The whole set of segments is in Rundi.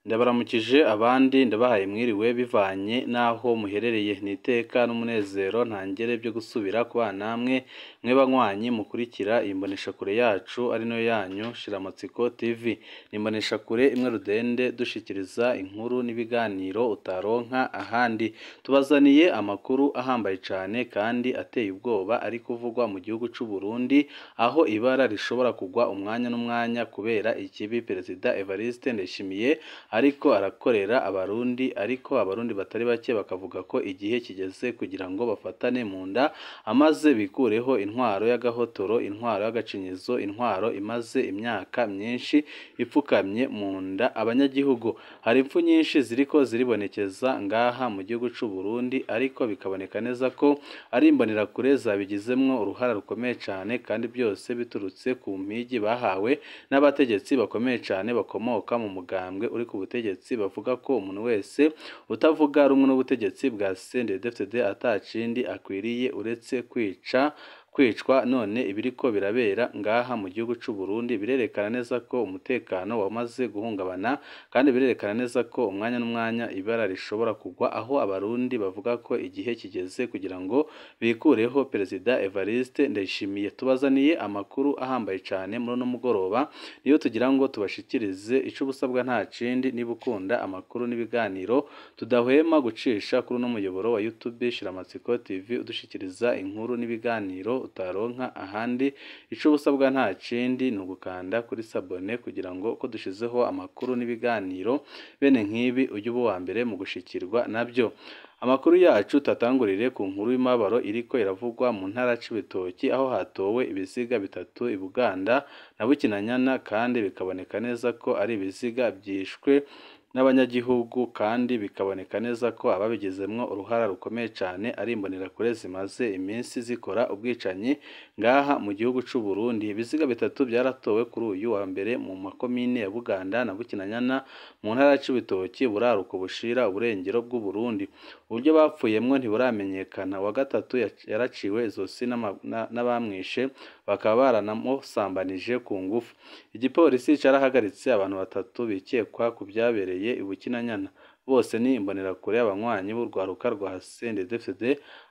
Ndabaramukije abandi ndabahaye mwiriwe bivanye n'aho muherereye. Ni iteka n'umunezero ntangere byo gusubira kubana namwe mwe banywanyi mukurikira iyi mboneshakure yacu ari nayo yanyu Shiramatsiko TV. Ni imboneshakure imwe rudende dushikiriza inkuru n'ibiganiro utaronka ahandi. Tubazaniye amakuru ahambaye cane kandi ateye ubwoba ari kuvugwa mu gihugu c'u Burundi, aho ibara rishobora kugwa umwanya n'umwanya kubera ikibi Perezida Evariste Ndayishimiye ariko arakorera Abarundi, ariko Abarundi batari bake bakavuga ko igihe kigeze kugira ngo bafatane mu nda amaze bikureho intwaro y'agahotoro, intwaro y'agacinyizo, intwaro imaze imyaka myinshi ipfukamye mu nda abanyagihugu. Hari impfu nyinshi ziriko ziribonekeza ngaha mu gihugu c'u Burundi, ariko bikaboneka neza ko ari imbonerakure zabigizemwo uruhara rukomeye cane, kandi byose biturutse ku mpigi bahawe n'abategetsi bakomeye cane bakomoka mu mugambwe uri ku butegetsi, bavuga ko umuntu wese utavuga rumwe n'ubutegetsi bwa CNDD-FDD atakindi akwiriye uretse kwicwa. None ibiriko birabera ngaha mu gihugu c'u Burundi birerekana neza ko umutekano wamaze guhungabana, kandi birerekana neza ko umwanya n'umwanya ibara rishobora kugwa, aho Abarundi bavuga ko igihe kigeze kugira ngo bikureho Perezida Evariste Ndayishimiye. Tubazaniye amakuru ahambaye cane muri uno mugoroba, niyo tugira ngo tubashikirize. Ico ubusabwa nta kindi, niba ukunda amakuru n'ibiganiro tudahwema gucisha kuri uno muyoboro wa YouTube Shiramatsiko TV, udushikiriza inkuru n'ibiganiro utaronka ahandi. Ico ubusabwa nta kindi ni ugukanda kuri sabone kugira ngo ko dushizeho amakuru n'ibiganiro bene nk'ibi ujye uba uwa mbere mu gushikirwa nabyo. Amakuru yacu tatangurire ku nkuru y'imabaro iriko iravugwa mu ntara Cibitoki, aho hatowe ibiziga bitatu i Buganda na Bukinanyana, kandi bikaboneka neza ko ari ibiziga byishwe n'abanyagihugu, kandi bikaboneka neza ko ababigizemwo uruhara rukomeye cane ari imbonerakure zimaze iminsi zikora ubwicanyi ngaha mu gihugu c'u Burundi. Ibiziga bitatu byaratowe kuri uyu wa mbere mu makomine ya Buganda na Bukinanyana mu ntara Cibitoki, buraruko bushira uburengero bw'u Burundi. Uburyo bapfuyemwo ntiburamenyekana. Wa gatatu yaraciwe izosi n'abamwishe, bakaba baranamusambanije ku ngufu. Igipolisi carahagaritse abantu batatu bikekwa ku byabereye i Bukinanyana. Bose ni imbonerakure, abanywanyi b'urwaruka rwa CNDD-FDD,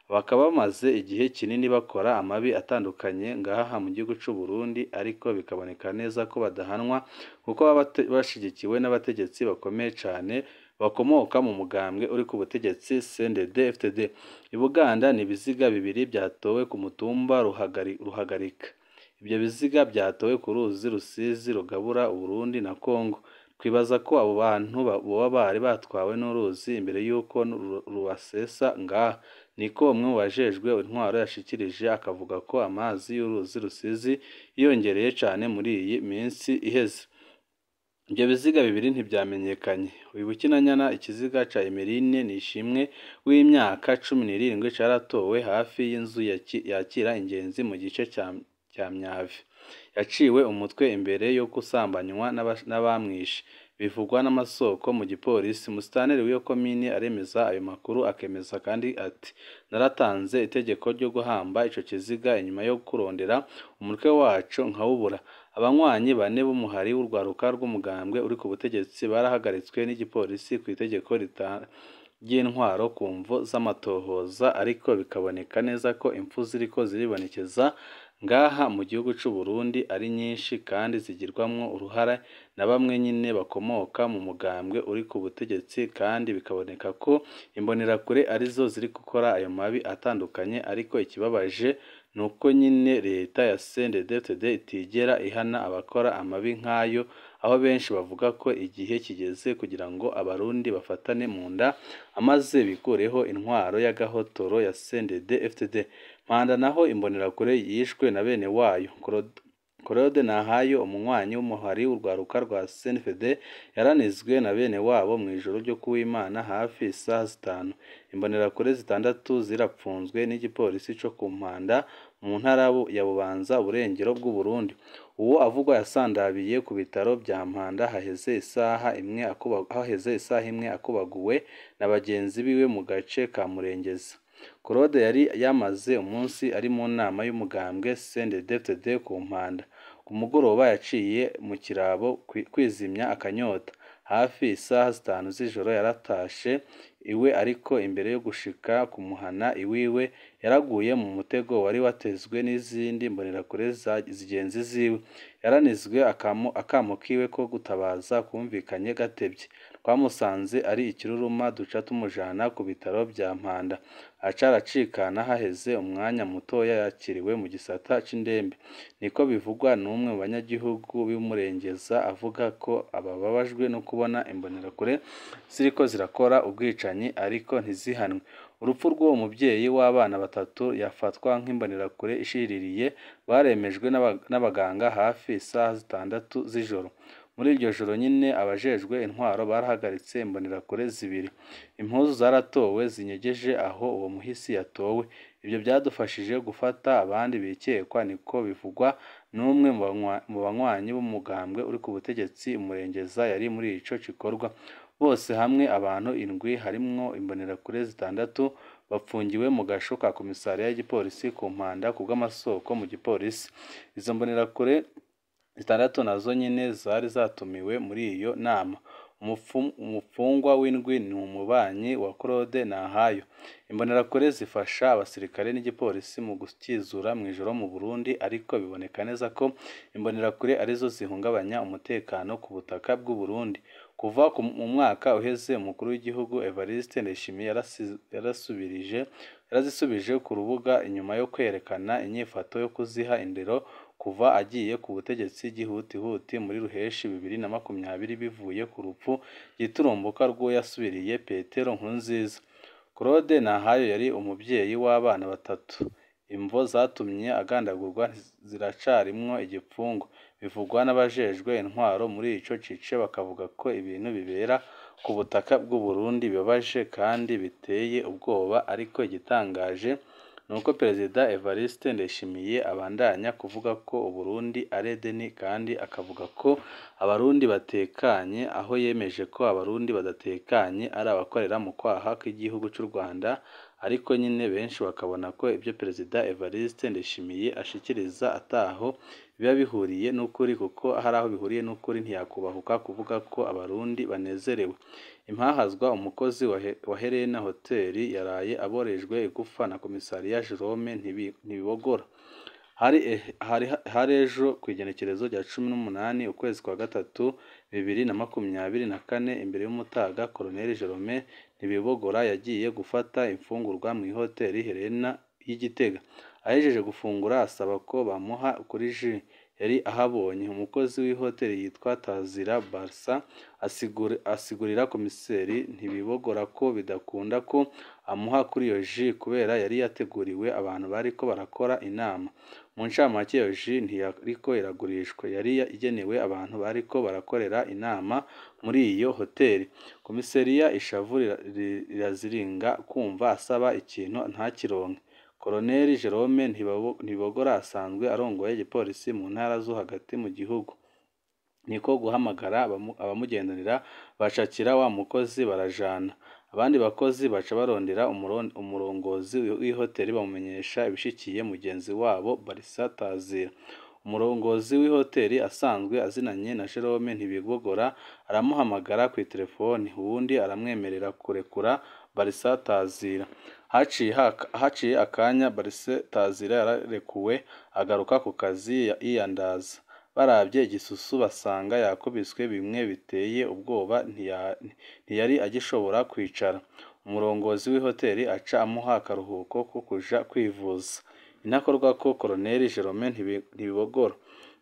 bakaba bamaze igihe kinini bakora amabi atandukanye ngaha mu gihugu c'u Burundi, ariko bikaboneka neza ko badahanwa kuko baba bashigikiwe n'abategetsi bakomeye cane bakomoka mu mugambwe uri ku butegetsi CNDD-FDD. I Buganda ni ibiziga bibiri byatowe ku mutumba Ruhagarika. Ibyo biziga byatowe ku ruzi Rusizi rugabura Uburundi na Kongo. Twibaza ko abo bantu boba bari batwawe n'uruzi imbere y'uko rubasesa ngaha, niko umwe mu bajejwe intwaro yashikirije, akavuga ko amazi y'uruzi Rusizi yiyongereye cane muri iyi minsi iheze. Ibyo biziga bibiri ntivyamenyekanye. I Bukinanyana ikiziga ca Emeline Nishimwe w'imyaka 17 caratowe hafi y'inzu yakira ingenzi mu gice ca Myavi. Yaciwe umutwe imbere yo gusambanywa n'abamwishe, bivugwa n'amasoko mu gipolisi. Musitanteri w'iyo komine aremeza ayo makuru, akemeza kandi ati: naratanze itegeko ryo guhamba ico kiziga inyuma yo kurondera umutwe waco nkawubura. Abanywanyi bane b'umuhari w'urwaruka rw'umugambwe uri ku butegetsi barahagaritswe n'igipolisi ku itegeko ry'intwaro ku mvo z'amatohoza, ariko bikaboneka neza ko impfu ziriko ziribonekeza ngaha mu gihugu c'u Burundi ari nyinshi, kandi zigirwamwo uruhara na bamwe nyine bakomoka mu mugambwe uri ku butegetsi, kandi bikaboneka ko imbonerakure arizo ziri gukora ayo mabi atandukanye. Ariko ikibabaje nuko nyine leta ya CNDD-FDD itigera ihana abakora amabi nk'ayo, aho benshi bavuga ko igihe kigeze kugira ngo Abarundi bafatane mu nda amaze bikureho intwaro y'agahotoro ya CNDD-FDD. Mpanda naho imbonerakure yishwe na bene wayo. Claude Nahayo, umunywanyi w'umuhari w'urwaruka rwa CNFD, yaranizwe na bene wabo mu ijoro ryo kuwimana hafi isaha 5. Imbonerakure 6 zirapfunzwe n'igipolisi co ku Mpanda mu ntara ya Bubanza, uburengero bw'u Burundi. Uwo avugwa yasandabiye ku bitaro bya Mpanda haheze isaha imwe akubaguwe na bagenzi biwe mu gace ka Murengeza. Claude yari yamaze umunsi ari mu nama y'umugambwe CNDD-FDD ku Mpanda. Ku mugoroba yaciye mu kirabo kwizimya akanyota. Hafi isaha 5 z'ijoro yaratashe iwe, ariko imbere yo gushika kumuhana iwiwe yaraguye mu mutego wari watezwe n'izindi mbonerakure zigenzi ziwe. Yaranizwe akamo kiwe ko gutabaza kumvikanye gatevye. Twamusanze ari ikiruruma duca tumujana ku bitaro vya Mpanda, aca aracikana. Haheze umwanya mutoya yakiriwe mu gisata c'indembe. Niko bivugwa n'umwe mu banyagihugu b'Umurengeza, avuga ko abababajwe no kubona imbonerakure ziriko zirakora ubwicanyi ariko ntizihanwe. Urupfu rw'uwo muvyeyi w'abana batatu yafatwa nk'imbonerakure ishiririye rwaremejwe n'abaganga hafi isaha 6 z'ijoro. Muri iryo joro nyine abajejwe intwaro barahagaritse imbonerakure zibiri. Impuzu zaratowe zinyegeje aho uwo muhisi yatowe. Ivyo vyadufashije gufata abandi bikekwa, niko bivugwa n'umwe mu banywanyi b'umugambwe uri ku butegetsi Umurengeza yari muri ico gikorwa. Bose hamwe abantu 7 harimwo imbonerakure 6 bapfungiwe mu gasho ka komisariya y'igipolisi ku Mpanda kubw'amasoko mu gipolisi. Izo mbonerakure 6 nazo nyene zari zatumiwe muri iyo nama. Umupfungwa w'indwi ni umubanyi wa Claude Nahayo. Imbonerakure zifasha abasirikare n'igipolisi mu gukizura mw'ijoro mu Burundi, ariko biboneka neza ko imbonerakure arizo zihungabanya umutekano ku butaka bw'u Burundi. Kuva mu mwaka uheze umukuru w'igihugu Evariste Ndayishimiye yarazisubije ku rubuga inyuma yo kwerekana inyifato yo kuziha indero kuva agiye ku butegetsi gihutihuti muri Ruheshi 2020 bivuye ku rupfu giturumbuka rw'uwo yasubiriye Petero Nkurunziza. Claude Nahayo yari umuvyeyi w'abana batatu. Imvo zatumye agandagurwa ziracarimwo igipfungu, bivugwa n'abajejwe intwaro muri ico cice, bakavuga ko ibintu bibera ku butaka bw'u Burundi bibabaje kandi biteye ubwoba. Ariko igitangaje nuko Perezida Evariste Ndayishimiye abandanya kuvuga ko Uburundi ari Edeni, kandi akavuga ko abarundi batekanye, aho yemeje ko abarundi badatekanye ari abakorera mu kwaha kw'igihugu c'u Rwanda. Ariko nyine benshi bakabona ko ibyo Perezida Evariste Ndayishimiye ashikiriza ataho biba bihuriye n'ukuri, kuko hari aho bihuriye n'ukuri ntiyakubahuka kuvuga ko abarundi banezerewe. Impahazwa umukozi wa Helena Hotel yaraye aborejwe igufa na komisariya Jerome Ntibibogora. Hari ejo kw'igenekerezo rya 18 ukwezi kwa gatatu 2024 imbere y'umutaga Colonel Jerome Ntibibogora yagiye gufata imfungurwa mw'ihoteli Helena y'i Gitega. Ahejeje gufungura asaba ko bamuha kuri jus yari ahabonye. Umukozi w'ihoteli yitwa Tazira Barca asigurira komiseri Ntibibogora ko bidakunda ko amuha kuri iyo jus kubera yari yateguriwe abantu bariko barakora inama. Mu ncamake iyo jus ntiyariko iragurishwa, yari igenewe abantu bariko barakorera inama muri iyo hoteli. Komiseriya ishavu riraziringa kumva asaba ikintu ntakironke. Colonel Jerome Ntibibogora asanzwe arongoye igipolisi mu ntara zo hagati mu gihugu, niko guhamagara abamugendanira bacakira wa mukozi barajana. Abandi bakozi baca barondera umurongozi w'ihoteli bamumenyesha ibishikiye mugenzi wabo Barca Tazira. Umurongozi w'ihoteli asanzwe azinanye na Jerome Ntibibogora aramuhamagara kw'iterefoni, uwundi aramwemerera kurekura Barca Tazira. Haciye akanya Barca Tazira yararekuwe agaruka ku kazi yiyandaza. Baravye igisusu basanga yakubiswe bimwe biteye ubwoba, ntiyari agishobora kwicara. Umurongozi w'ihoteli aca amuha akaruhuko ko kuja kwivuza. Intakorwako Colonel Jerome Ntibibogora.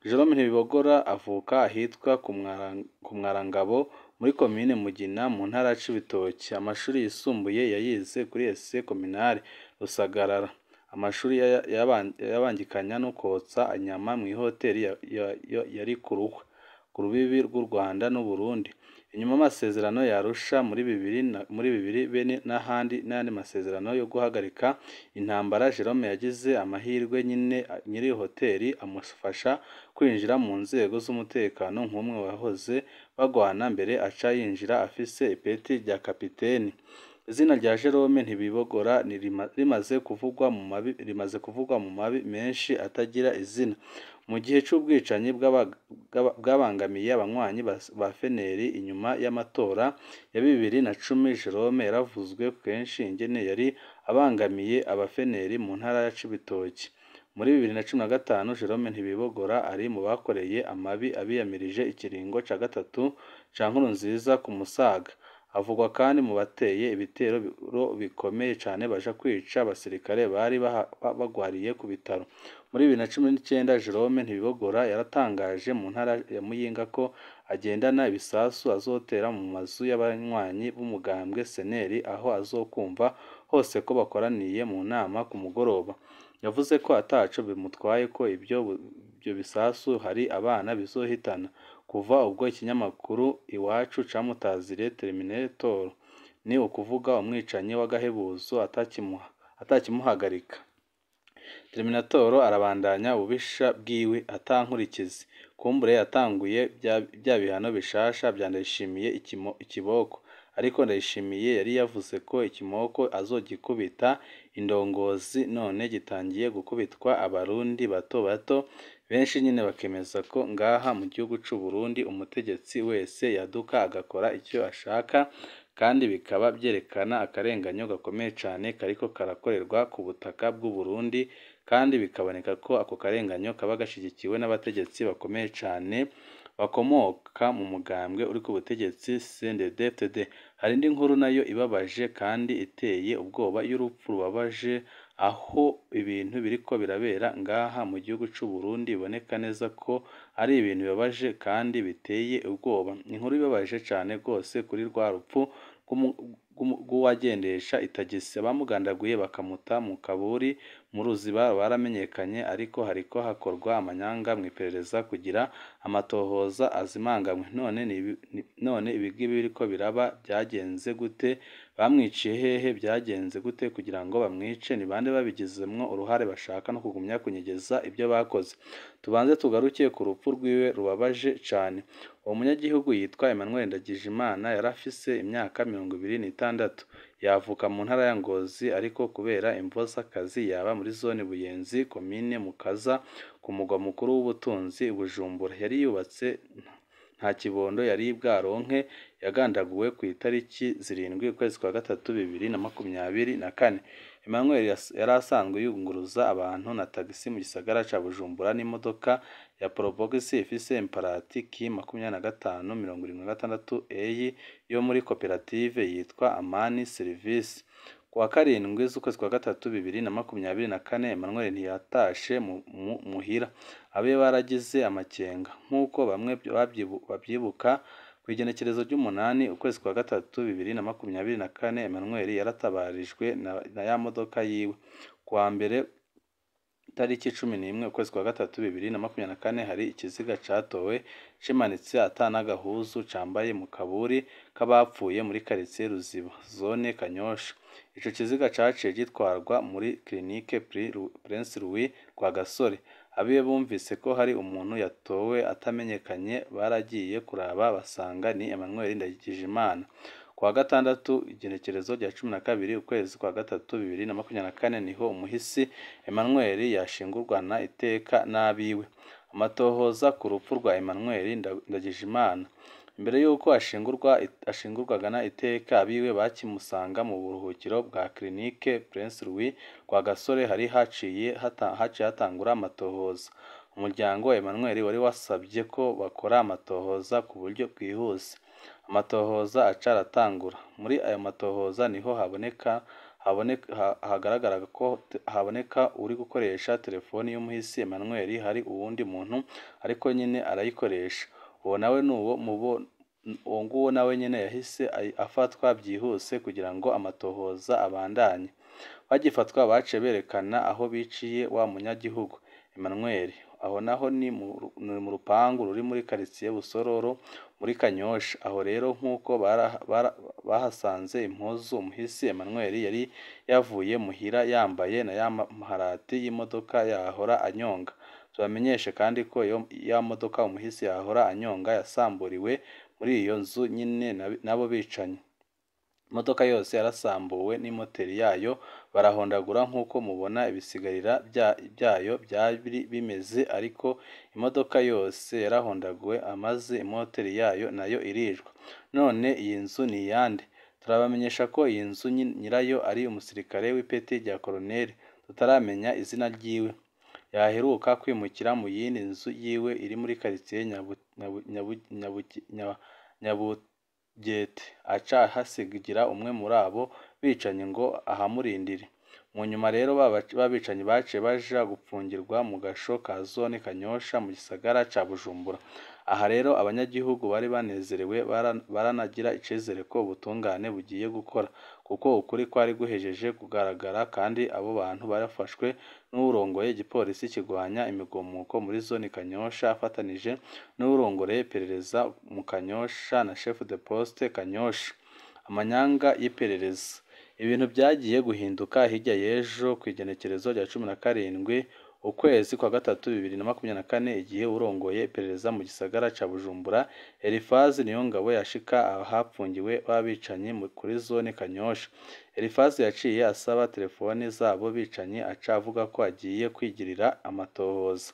Jerome Ntibibogora avuka ahitwa ku Mwarangabo muri komine Mugina mu ntara ya Cibitoke. Amashuri yisumbuye yayize kuri Lycée Communale Rusagarara. Amashuri yabangikanya no kwotsa inyama mw'ihoteli yari ku rubibi rw'u Rwanda n'Uburundi. Inyuma y'amasezerano ya Arusha muri 2000 be n'ahandi n'ayandi masezerano yo guhagarika intambara, Jerome yagize amahirwe nyine nyiri hoteli amufasha kwinjira mu nzego z'umutekano nk'umwe wahoze bagwana mbere, aca yinjira afise ipeti rya kapiteni. Izina rya Jerome Ntibibogora rimaze kuvugwa mu mabi, rimaze kuvugwa mu mabi menshi atagira izina. Mu gihe c'ubwicanyi bwabangamiye abanywanyi ba FNL inyuma y'amatora ya 2010, Jerome yaravuzwe kenshi ingene yari abangamiye aba FNL mu ntara ya Cibitoke. Muri 2015 Jerome Ntibibogora ari mu bakoreye amabi abiyamirije ikiringo ca gatatu ca Nkurunziza ku Musaga. Avugwa kandi mu bateye ibitero bikomeye cane baja kwica abasirikare bari bagwariye ku bitaro. Muri 2019 Jerome Ntibibogora yaratangaje mu ntara ya Muyinga ko agendana ibisasu azotera mu mazu y'abanywanyi b'umugambwe CNL aho azokumva hose ko bakoraniye mu nama ku mugoroba. Yavuze ko ataco bimutwaye ko ivyo bisasu hari abana bizohitana. Kuva ubwo ikinyamakuru Iwacu camutaziriye Terminator, ni ukuvuga umwicanyi w'agahebuzo atakimuhagarika. Terminator arabandanya ububisha bwiwe ata nkurikizi. Kumbure yatanguye bya bihano bishasha vya Ndayishimiye ikiboko, ariko Ndayishimiye yari yavuze ko ikimoko azogikubita indongozi, none gitangiye gukubitwa abarundi bato bato. Benshi nyene bakemeza ko ngaha mu gihugu c'u Burundi umutegetsi wese yaduka agakora icyo ashaka, kandi bikaba vyerekana akarenganyo gakomeye cane kariko karakorerwa ku butaka bw'u Burundi, kandi bikaboneka ko ako karenganyo kaba gashigikiwe n'abategetsi bakomeye cane bakomoka mu mugambwe uri ku butegetsi CNDD-FDD. Hari indi nkuru nayo ibabaje kandi iteye ubwoba y'urupfu rubabaje, aho ibintu biriko birabera ngaha mu gihugu c'u Burundi biboneka neza ko ari ibintu bibabaje kandi biteye ubwoba. Inkuru ibabaje cane rwose kuri rwa rupfu rw'uwagendesha itagisi, abamugandaguye bakamuta mu kaburi mu ruziba baramenyekanye, ariko hariko hakorwa amanyanga mw'iperereza kugira amatohoza azimanganywe. None ibingibi biriko biraba vyagenze gute? Bamwiciye hehe? Vyagenze gute kugira ngo bamwice? Ni bande babigizemwo uruhare bashaka no kugumya kunyegeza ibyo bakoze? Tubanze tugaruke ku rupfu rwiwe rubabaje cane. Uwo munyagihugu yitwa Emmanuel Ndagijimana yari afise imyaka 26, yavuka mu ntara ya Ngozi, ariko kubera imvo z'akazi yaba muri zone Buyenzi, komine Mukaza, ku mugwa mukuru w'ubutunzi Bujumbura. Yari yubatse nta kibondo yari bwaronke, yagandaguwe ku itariki 7 ukwezi kwa gatatu 2024. Emmanuel yari asanzwe yunguruza abantu na tagisi mu gisagara ca Bujumbura n'imodoka ya Probox ifise imparati K 25 76 A yo muri koperative yitwa Amani Service. Ku wa 7 z'ukwezi kwa gatatu 2024 Emmanuel ntiyatashe muhira, abe baragize amakenga nk'uko bamwe babyibuka. Kw'igenekerezo ry'umunani ukwezi kwa gatatu 2024 Emmanuel yaratabarijwe na ya modoka yiwe. Ku wa mbere itariki 11 ukwezi kwa gatatu 2024 hari ikiziga catowe cimanitse atanagahuzu cambaye mu kaburi k'abapfuye muri quartier Ruziba, zone Kanyosha. Ico kiziga caciye gitwarwa muri clinique Prince Louis Rwagasore. Abiwe bumvise ko hari umuntu yatowe atamenyekanye baragiye kuraba basanga ni Emmanuel Ndagijimana. Ku wa gatandatu igenekerezo rya 12 ukwezi kwa gatatu 2024 niho umuhisi Emmanuel yashingurwana iteka n'abiwe. Amatohoza ku rupfu rwa Emmanuel Ndagijimana. Imbere y'uko ashingurwagana iteka, abiwe bakimusanga mu buruhukiro bwa clinique Prince Louis Rwagasore hari haciye hatangura amatohoza. Umuryango wa Emmanuel wari wasabye ko bakora amatohoza ku buryo bwihuse. Amatohoza aca aratangura. Muri ayo matohoza niho hagaragara ko haboneka uri gukoresha telefoni y'umuhisi Emmanuel, hari uwundi muntu ariko nyine arayikoresha. Uwo nawe uwo nguwo nawe nyine yahise afatwa byihuse kugira ngo amatohoza abandanye. Bagifatwa baciye berekana aho biciye wa munyagihugu Emmanuel. Aho naho ni mu rupangu ruri muri quartier Busororo muri Kanyosha. Aho rero nk'uko bahasanze impuzu umuhisi Emmanuel yari yavuye muhira yambaye na ya maharati y'imodoka yahora anyonga. Tubamenyeshe kandi ko ya modoka umuhisi yahora anyonga yasamburiwe muri iyo nzu nyine nabo bicanyi. Imodoka yose yarasambuwe n'imoteri yayo barahondagura nk'uko mubona ibisigarira byayo byari bimeze, ariko imodoka yose yarahondaguwe amaze imoteri yayo nayo irijwa. None iyi nzu ni iyande? Turabamenyesha ko iyi nzu nyirayo ari umusirikare w'ipeti rya koloneli tutaramenya izina ryiwe. Yaheruka kwimukira mu yindi nzu yiwe iri muri quartier Nyabugete, aca ahasigira umwe muri abo bicanyi ngo ahamurindire. Mu nyuma rero ba bicanyi baciye baja gupfungirwa mu gasho ka zone Kanyosha mu gisagara ca Bujumbura. Aha rero abanyagihugu bari banezerewe, baranagira icizere ko ubutungane bugiye gukora, kuko ukuri kwari guhejeje kugaragara kandi abo bantu barafashwe n'uwurongoye igipolisi kigwanya imigumuko muri zone Kanyosha afatanije n'uwurongoye iperereza mu Kanyosha na chef de poste Kanyosha. Amanyanga y'iperereza. Ibintu byagiye guhinduka hirya y'ejo kw'igenekerezo rya 17 ukwezi kwa gatatu 2024, igihe urongoye iperereza mu gisagara ca Bujumbura Elifazi Niyongabo yashika ahapfungiwe b'abicanyi kuri zone Kanyosha. Elifazi yaciye asaba telefoni zabo bicanyi, aca avuga ko agiye kwigirira amatohoza.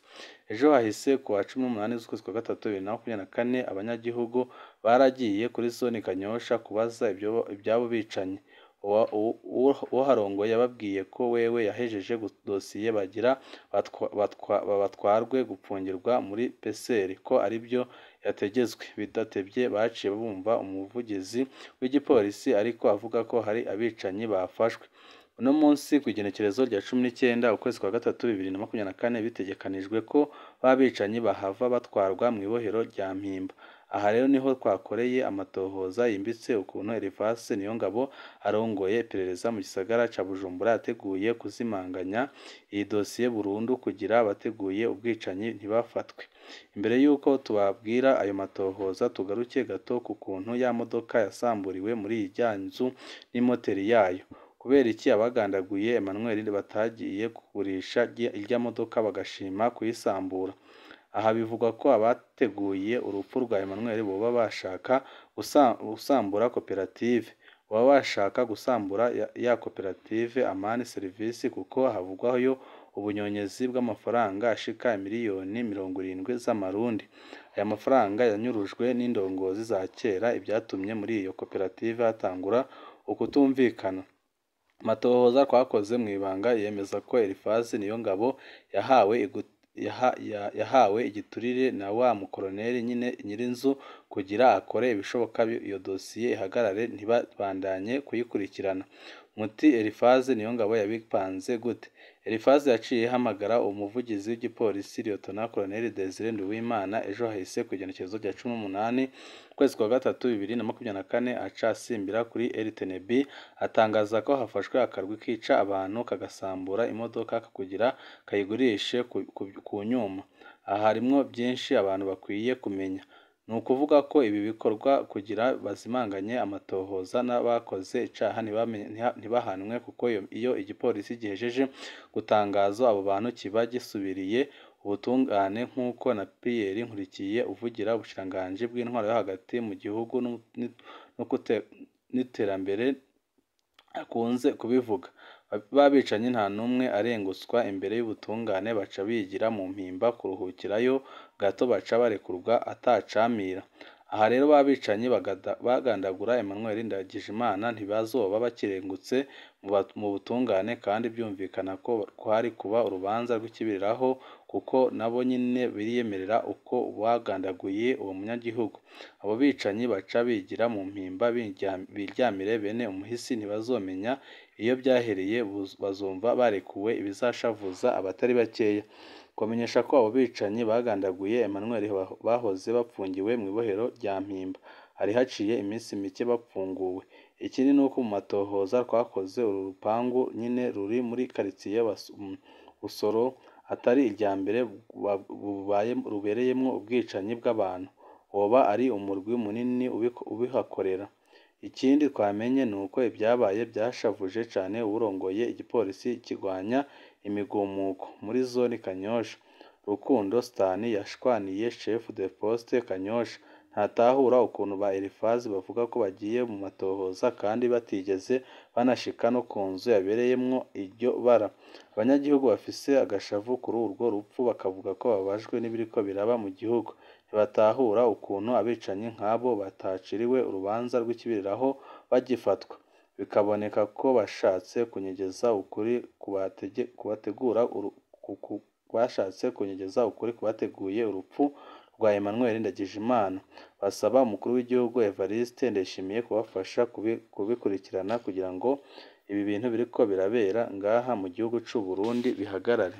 Ejo hahise ku wa 18 z'ukwezi kwa gatatu 2024, abanyagihugu baragiye kuri zone Kanyosha kubaza iby'abo bicanyi. Uharongoye yababwiye ko wewe yahejeje dosiye bagira babatwarwe gupfungirwa muri peseri, ko aribyo yategetswe. Bidatevye baciye bumva umuvugizi w'igipolisi ariko avuga ko hari abicanyi bafashwe. Uno munsi kw'igenekerezo rya 19 ukwezi kwa gatatu 2024, bitegekanijwe ko ba bicanyi bahava batwarwa mw'ibohero rya Mpimba. Aha rero niho twakoreye amatohoza yimbitse ukuntu Eliphas Niyongabo arongoye iperereza mu gisagara ca Bujumbura yateguye kuzimanganya iyi dosiye burundu kugira abateguye ubwicanyi ntibafatwe. Imbere y'uko tubabwira ayo matohoza, tugaruke gato ku kuntu ya modoka yasamburiwe muri irya nzu n'imoteri yayo. Kubera iki abagandaguye Emmanuel batagiye kugurisha irya modoka bagashima kuyisambura? Aha bivugwa ko abateguye urupfu rwa Emmanuel boba bashaka gusambura koperative, baba bashaka gusambura ya koperative Amani Service, kuko havugwayo ubunyonyezi bw'amafaranga ashika miliyoni 70 z'amarundi. Aya mafaranga yanyurujwe n'indongozi za kera, ibyatumye muri iyo koperative hatangura ukutumvikana. Amatohoza twakoze mw'ibanga yemeza ko Eliphas Niyongabo yahawe igiturire na wa mukoloneli nyine nyir'inzu kugira akore ibishoboka iyo dosiye ihagarare ntibabandanye kuyikurikirana. Muti Eliphas Niyongabo yabipanze gute? Eliphas yaciye ahamagara umuvugizi w'igipolisi Lieutenant Colonel Desire Nduwimana ejo hahise ku igenekerezo rya 18 ukwezi kwa gatatu 2024, aca asimbira kuri RTNB atangaza ko hafashwe akarwi kica abantu kagasambura imodoka kugira kayigurishe ku nyuma. Aha harimwo byinshi abantu bakwiye kumenya. Ni ukuvuga ko ibi bikorwa kugira bazimanganye amatohoza n'abakoze icaha ntibahanwe, kuko iyo igipolisi gihejeje gutangaza abo bantu kiba gisubiriye ubutungane, nk'uko na Pierre Nkurikiye uvugira ubushikiranganji bw'intwaro yo hagati mu gihugu n'iterambere akunze kubivuga. Ba bicanyi nta n'umwe arengutswa imbere y'ubutungane, baca bigira mu mpimba kuruhukirayo gato, baca barekurwa atacamira. Aha rero ba bicanyi bagandagura Emmanuel Ndagijimana ntibazoba bakirengutse mu butungane, kandi byumvikana ko kwari kuba urubanza rw'ikibiriraho, kuko nabo nyine biriyemerera uko bagandaguye uwo munyagihugu. Abo bicanyi baca bigira mu mpimba biryamire bene umuhisi, ntibazomenya iyo byahereye, bazumva barekuwe ibizashavuza abatari bakeya. Kubamenyesha ko abo bicanyi bagandaguye Emmanuel bahoze bapfungiwe mw'ibohero rya Mpimba, hari haciye iminsi mike bapfunguwe. Ikindi ni uko mu matohoza twakoze uru rupangu nyine ruri muri quartier Busoro atari irya mbere rubereyemwo ubwicanyi bw'abantu, woba ari umurwi munini ubihakorera. Ikindi twamenye ni uko ibyabaye byashavuje cane uwurongoye igipolisi kigwanya imigumuko muri zone Kanyosha, Rukundo Stani yashwaniye chef de poste Kanyosha. Ntatahura ukuntu ba Elifazi bavuga ko bagiye mu matohoza kandi batigeze banashika no ku nzu yabereyemwo iryo bara. Abanyagihugu bafise agashavu kuri urwo rupfu bakavuga ko bababajwe n'ibiriko biraba mu gihugu. Ntibatahura ukuntu abicanyi nk'abo bataciriwe urubanza rw'ikibiriraho bagifatwa. Bikaboneka ko bashatse kunyegeza ukuri kubategura bashatse kunyegeza ukuri kubateguye urupfu rwa Emmanuel Ndagijimana. Basaba umukuru w'igihugu Evariste Ndayishimiye kubafasha kubikurikirana kugira ngo ibi bintu biriko birabera ngaha mu gihugu c'u Burundi bihagarare.